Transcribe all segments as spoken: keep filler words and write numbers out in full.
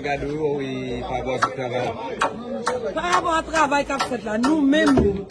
Gade w, wi, pa rapò sou travay. Pa rapò a travay k ap fèt la, nou menm,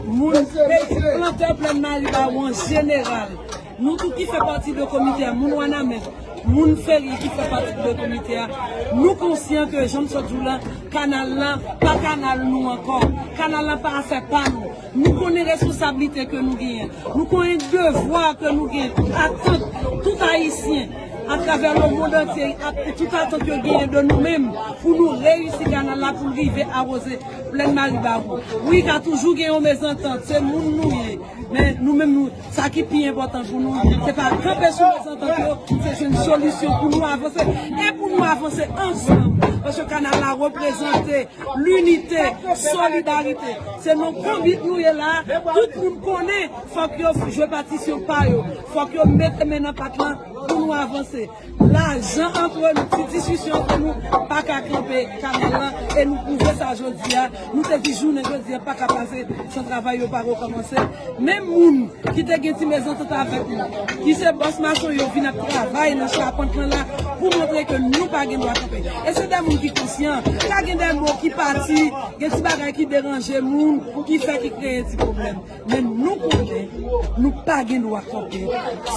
moun, plantè Plèn Maribawou an jeneral, nou tout ki fè pati de komite a, moun Wanament, moun Ferye ki fè pati de komite a, nou konsyan ke jan m sot di w la, kanal la pa kanal nou ankò, kanal la pa afè pa nou. Nou konnen responsablite ke nou genyen. Nou konnen devwa ke nou genyen. Atant tout Ayisyen atravè lemonn antye, ak tout atant yo genyen de nou menm pou nou reyisi kanal la, pou l rive awoze Plèn Maribawou. Wi, ka toujou gen yon mezantant, se moun nou ye. Men nou menm, nou, sa ki pi enpòtan pou nou, se pa kanpe sou mezantant yo, se jwenn solisyon pou nou avanse. E pou nou avanse ansanm. Paske kanal la reprezante linite, solidarite. Se nan konbit nou ye la. Tout moun konnen, fòk yo jwe patisyon pa yo. Fòk yo mete men nan pat lan pou nou avanse. Lajan antre nou, ti diskisyon antre nou, pa ka kanpe kanal lan. E nou pwouve sa jodi a. Nou te di jounen jodi a pa ka pase san travay yo pa rekòmanse. Menm moun ki te gen ti mezantant avèk nou, ki se bòs mason yo vin ap travay nan chapant lan la pou montre ke nou pa gen dwa kanpe. E se de moun ki konsyan, ka gen de mo ki pati, gen ti bagay ki deranje moun, ki fè ki kreye ti pwoblèm. Men nou konnen, nou pa gen dwa kanpe.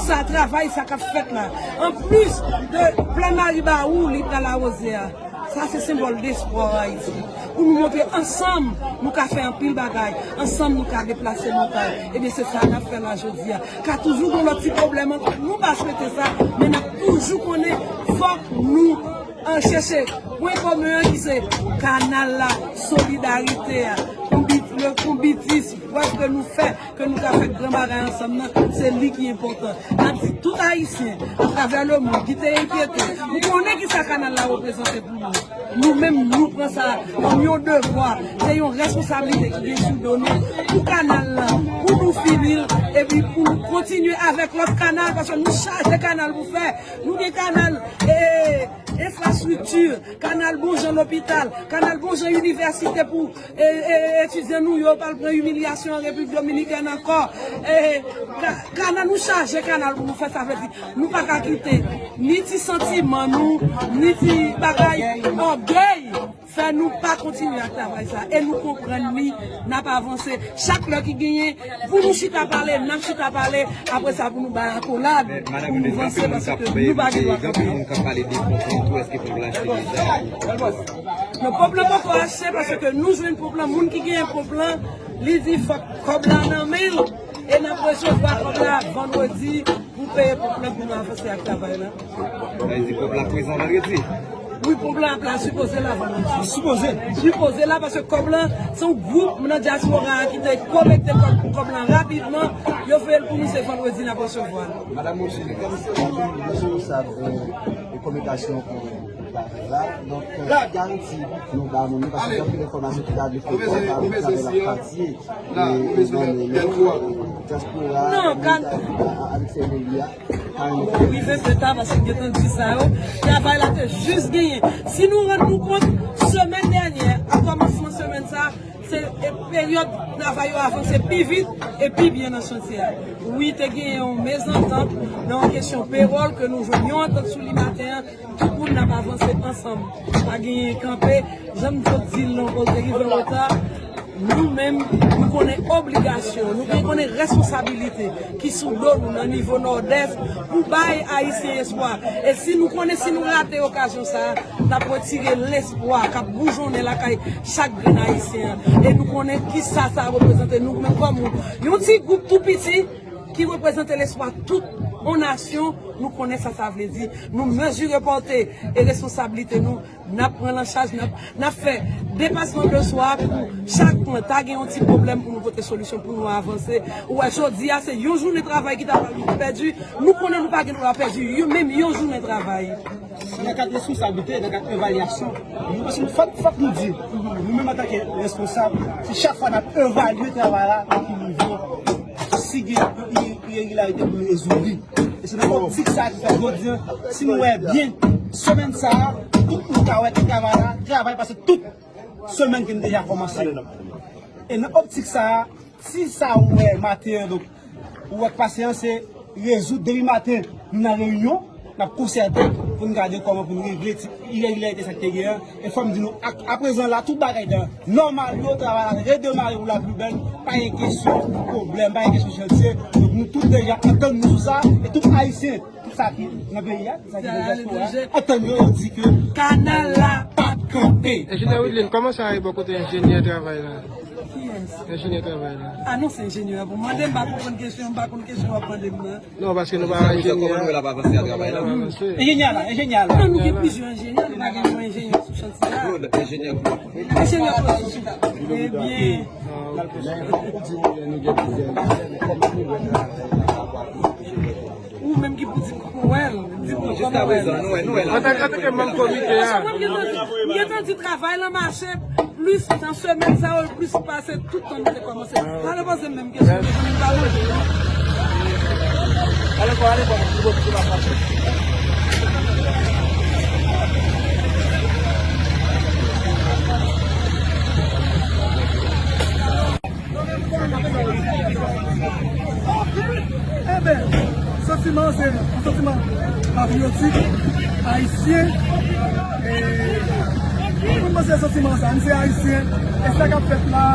Sa travay, sa k ap fèt la. Anplis de Plèn Maribawou, li pral awoze a. Sa se senbòl despwa Ayiti. Pou nou montre ansanm, nou ka fè anpil bagay. Ansanm, nou ka deplase montay. Ebyen, se sa n ap fè la jodi a. Ka toujou gen lòt ti pwoblèm ankò. Nou pa swete sa, men n ap toujou konnen fòk nou, an, chèche pwen komen an ki se kanal la, solidarite a, konbit-, le konbitis, prèv ke nou fè, ke nou ka fè gran bagay ansanm nan, se li ki enpòtan. N ap di tout Ayisyen atravè lemonn ki te enkyete, nou konnen ki sa kanal la reprezante pou nou. Nou menm, nou pran sa kòm yon devwa, se yon responsablite ki gen sou do nou pou kanal la, pou nou fini l, epi pou nou kontinye avèk lòt kanal, paske nou chaje kanal pou fè. Nou gen kanal, e, enfrastrikti, kanal bon jan lopital, kanal bon jan inivèsite pou e, e, etidyan nou yo pa al pran imilyasyon an Repiblik Dominikèn ankò. E, ka-, kanal, nou chaje kanal pou nou fè, sa vle di, nou pa ka kite ni ti santiman nou, ni ti bagay ògèy fè nou pa kontinye ak travay sa. E nou konprann li, n ap avanse. Chak lè ki genyen, pou nou chita pale, n ap chita pale. Apre sa, pou nou bay akolad, pou nou vanse, paske nou pa gen dwa kanpe. Gen anpil moun k ap pale de ponp lan tou, èske ponp lan achte deja? Non, ponp lan poko achte, paske nou jwenn ponp lan, moun ki genyen ponp lan, li di fòk kòb la nan men l, e n ap resevwa kòb la vandredi pou peye ponp lan, pou nou avanse ak travay la. Sa vle di ponp la prezan vandredi? Wi, ponp lan ap la, sipoze la vandredi. Sipoze? Sipoze la, paske kòb lan, se yon gwoup nan dyaspora a ki te kolekte kòb pou kòb lan rapidman, yo voye l pou nou, se vandredi n ap resevwa l. Madanm Rochelle, kòm se yon responsab, e, kominikasyon pou travay la, donk, e, ki garanti nou ba moun yo, paske gen anpil enfòmasyon ki ta vle fè travay la, travay la patye, e, e, nan, e, dyaspora, non, a, a, avèk se peyi a. Bon, rive pita, paske m gentan di sa yo. Travay la te jis genyen. Si nou rann nou kont, semèn dènyè, a kòmansman semèn sa, se, e, peryòd travay yo avanse pi vit e pi byen nan chantye a. Wi, te genyen yon mezantant nan yon kesyon pewòl ke nou jwenn yon antant sou li maten an. Tout moun n ap avanse ansanm. Pa genyen kanpe. Jan m sot di l nan, te rive an reta. Nou menm, nou konnen obligasyon, nou gen, konnen responsabilite ki sou do nou nan nivo Nòdès pou bay Ayisyen espwa. E si nou konnen, si nou rate okazyon sa a, n ap retire lespwa k ap boujonnen lakay chak grenn Ayisyen an. E nou konnen kisa sa reprezante nou menm kòm yon, yon ti gwoup tou piti ki reprezante lespwa tout yon nasyon. Nou konnen sa sa vle di. Nou mezire pòte e responsablite nou. N ap pran l an chaj, n ap, n ap fè depasman de swa pou chak mwa ta gen yon ti pwoblèm pou nou pote solisyon, pou nou avanse. Ou wè, jodi a, se yon jounen travay ki ta pral pèdi. Nou konnen nou pa gen dwa pèdi yon, menm yon jounen travay. Nan kad responsablite, nan kad evalyasyon, nou, paske fòk, fòk nou di, nou menm antanke responsab, se chak fwa n ap evalye travay la, pou nou di, si gen iregilarite pou nou rezoud li. E se nan optik sa a ki fè jodi a, si nou wè byen, semèn sa a, tout moun ka wè ke travay la, travay pase tout semèn ki n deja kòmanse. E nan optik sa a, si sa ou wè maten an, donk, ou wè k pase an, se rezoud depi maten, nou nan reyinyon, N ap konsète pou n gade kòman pou n regle ti iregilarite sa k te gen an. E fò m di nou, ak, aprezan la, tout bagay nan nòmal yo, travay la redemare pou la pli bèl, pa gen kesyon pwoblèm, pa gen kesyon chantye. Donk, nou tout deja antann nou sou sa, e tout Ayisyen, tout sa ki nan peyi a, tout sa ki nan dyaspora a, antann yo, yo di ke kanal la p ap kanpe. Enjenyè Widlin, kòman sa ye bò kote enjenyè travay la? Kiyès? Enjenyè travay la. A non, se enjenyè a pou mande m, m pa konprann kesyon, m pa konn kesyon w ap mande m nan. Non, paske nou pa enjenyè. Kòman nou wè l ap avanse a travay la? Enjenyè la, enjenyè la. Non, nou gen plizyè enjenyè, nou pa gen yon enjenyè sou chantye a. Claude, enjenyè Claude. Enjenyè Claude. Ebyen. Ou menm ki pou di m kòman w wè l, di m kòman w wè l. Antanke, antanke manm komite a. Paske mwen, m gentan di, m gentan di travay lan mache plis nan semèn sa yo, plis pase tout tan nou te kòmanse. Ale poze m menm kesyon, mezanmi, m pa manje non. Ale ankò, ale ankò, nou bon, nou pa pase. Enben, santiman an se yon santiman patriyotik, ayisyen. E, mwen panse santiman sa, m se ayisyen. E sa k ap fèt la,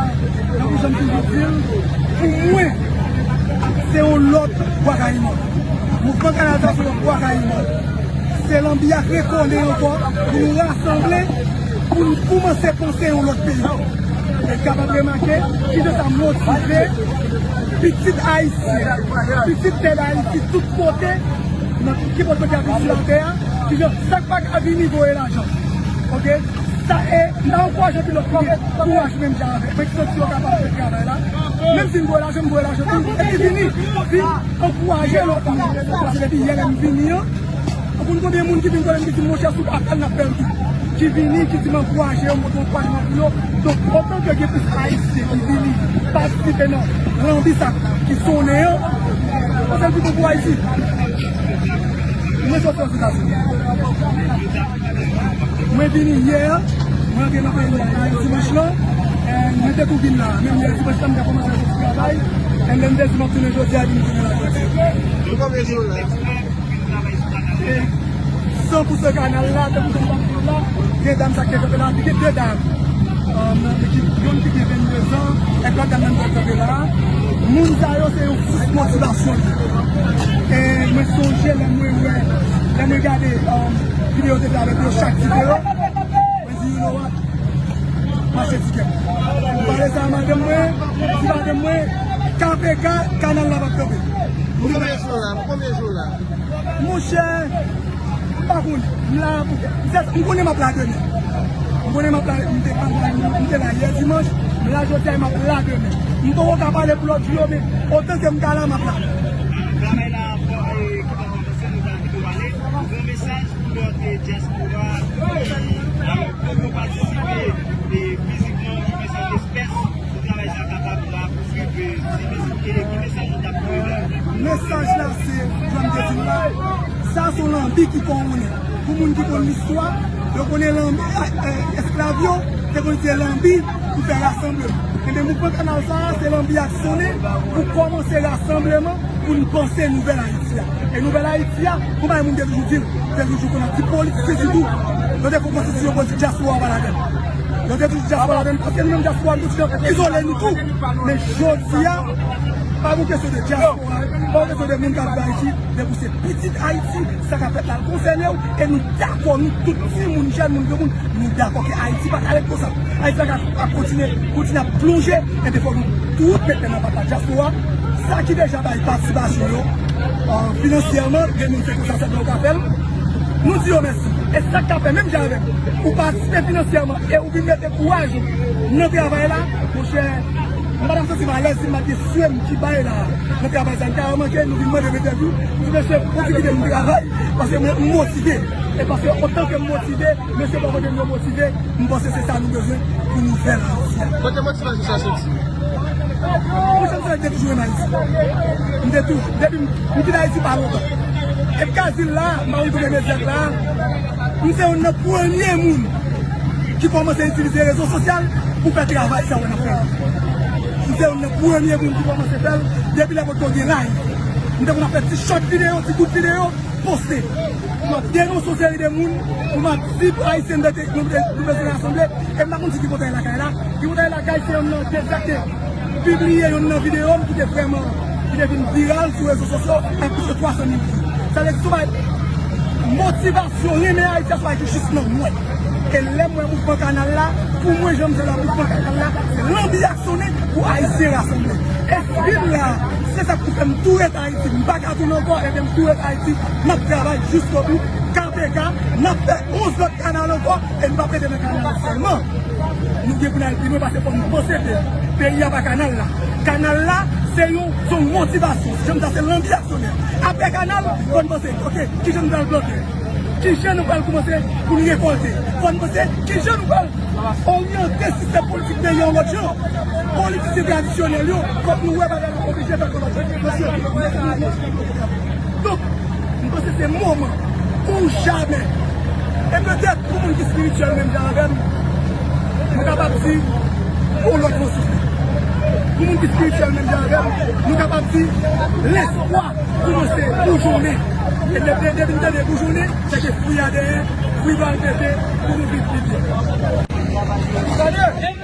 jan m toujou di l, pou mwen, se yon lòt Bwa Kayiman. Mouvman Kanal sa se yon Bwa Kayiman. Se lanbi a k rekonnen ankò pou nou rasanble, pou nou kòmanse panse yon lòt peyi. E kapab remake kijan sa motive pitit ayisyen, pitit tè Dayiti tout kote, nan kenpòt kote y ap viv sou latè a, kijan sa k pa ka vini voye lajan. Oke? Sa e, m ta ankouraje anpil lòt moun kouraj menm jan avèk mwen ki santi yo kapab fè travay la. Menm si m voye lajan, m voye lajan tou. Epi vini, vin ankouraje lòt moun. Paske depi yè lè m vini an, ou konn konbyen moun ki vin kote m ki di m, monchè, si w pa fè l, n ap fè l tou. Ki vini, ki di m ankouraje yo, m pote ankourajman pou yo. Donk, otan ke gen plis ayisyen ki vini patisipe nan lanbi sa ki sonnen an, se sa k pi bon pou Ayiti. Mwen sòti Ozetazini. Mwen vini yè, mwen antre nan peyi a yè dimanch lan, e mwen te tou vin la. Menm yè dimanch lan, m te kòmanse yon ti travay, and then m te di m ap tounen jodi a, epi m tounen la jodi a. Pou konbyen jou la? E san pou san kanal la, tankou jan m t ap di w la, gen dam sa k te kanpe la, gen de dam. Um, ki, youn ki gen vennde zan, èk lòt dam nan k kanpe la. Moun sa yo se yon sous motivasyon. E mwen sonje lè mwen wè, lè mwen gade, um, videyo te fè avèk yo, chak ti videyo, mwen di, you know what? M achte tikè m. M pale sa a madanm mwen, di madanm mwen, kanpe ka, kanal la p ap kanpe. Pou konbyen jou la? Pou konbyen jou la? Monchè, m pa konnen. M la pou, m konnen m ap la demen. M konnen m ap la, m te, m te la yè dimanch, m la jodi a, m ap la demen. M poko ka pale pou lòt jou yo, men otan ke m ka la, m ap la. Travay la, e, ki pa kòmanse, nou pral kite w ale. Yon mesaj pou lòt, e, dyaspora, e, e, pou yo patisipe, e, fizikman, yon mesaj espès pou travay sa kapab la pouswiv, e, ki mesaj, e, ki mesaj ou t ap voye la? Mesaj la se, jan m te di w la, sa se yon lanbi ki konnen. Pou moun ki konn listwa, yo konnen lanbi, e, e, esklav yo te konn itilize lanbi pou fè rasanbleman. Ebyen, mouvman kanal sa a, se lanbi a k sonnen pou kòmanse rasanbleman pou n panse nouvèl Ayiti a. E nouvèl Ayiti a, gon bagay moun te toujou di l, te toujou konn ap di politisyen sitou, yo te fè yon konstitisyon politik dyaspora pa ladan l. Yo te toujou dyaspora ladan l, paske nou menm dyaspora, nou toujou izole nou tou. Men jodi a, pa yon kesyon de dyaspora, pa yon kesyon de moun k ap viv Ayiti, depi w se pitit Ayiti, sa k ap fèt la konsène w, e nou dakò, nou tout timoun, jèn moun, granmoun, nou dakò ke Ayiti pa ka ret konsa. Ayiti pa ka ap kontinye, kontinye ap plonje, ebyen fòk nou tout met men nan pat la. Dyaspora, sa ki deja bay patisipasyon yo, e, finansyèman, gen moun se konsa sèlman yo ka fè l. Nou di yo mèsi. E sa k ka fè, menm jan avèk ou patisipe finansyèman e ou vin mete kouraj ou nan travay la, monchè, m pa t ap santi m alèz si m pa t gen sè m ki bay la nan travay sa. M ta manke, nou vin mande m entèvyou, m di, mesye, fò w kite m travay, paske mwen, m motive. E paske otan ke m motive, mesye bò kote m yo motive, m panse se sa nou bezwen pou nouvèl Ayiti a. Kote motivasyon sa soti? Monchè, m se nèg te toujou renmen Ayiti. M te toujou, depi m, m kite Ayiti pa lontan. E m ka di l la, m pa konn konbyen medya k la, m se youn nan premye moun ki kòmanse itilize rezo sosyal pou fè travay sa w wè n ap fè. M se youn nan premye moun ki kòmanse fè l depi lè potko gen live. M te konn ap fè ti short videyo, ti kout videyo, poste. M ap denonse yon seri de moun, pou m ap di pou Ayisyen nou te, nou te, nou bezwen rasanble. E m pa konn si Tripotay lakay la. Tripotay lakay se youn nan dèzè ki te pibliye youn nan videyo m ki te vrèman, ki te vin viral sou rezo sosyo ak plis ke twa san mil view. Sa vle di, sou bay motivasyon, renmen Ayiti a, sou bay ki jis nan mwen. E lè m wè mouvman kanal la, pou mwen, jan m fè la, mouvman kanal la, se lanbi ak sonnen pou Ayisyen rasanble. E si m la, se sa k pou fè m tou ret Ayiti. M pa ka tounen ankò, ebyen m tou ret Ayiti. N ap travay jiskobou, K P K, n ap fè onz lòt kanal ankò, e n p ap rete nan kanal la sèlman. Nou gen pou n al pi lwen, paske fò n panse ke peyi a pa kanal la. Kanal la, se yon, se yon motivasyon. Jan m di a, se lanbi ak sonnen. Apre kanal, fò n panse, oke, kijan nou pral plante? Kijan nou pral kòmanse pou n rekòlte? Fò n panse kijan nou pral oryante sistèm politik peyi a yon lòt jan. Politisyen tradisyonèl yo, fòk nou wè bagay la oblije fèt yon lòt jan. Mesye, mesye, mesye. Donk, m panse se moman ou jamè. E petèt, pou moun ki espirityèl menm jan avè m, nou kapab di yon lòt mo soufle. Pou moun ki espirityèl menm jan avè m, nou kapab di lespwa kòmanse boujounen. E lè, lè, depi n tande boujounen, se ke fwi a dèyè, fwi pral pete pou nou viv pi byen. Tande!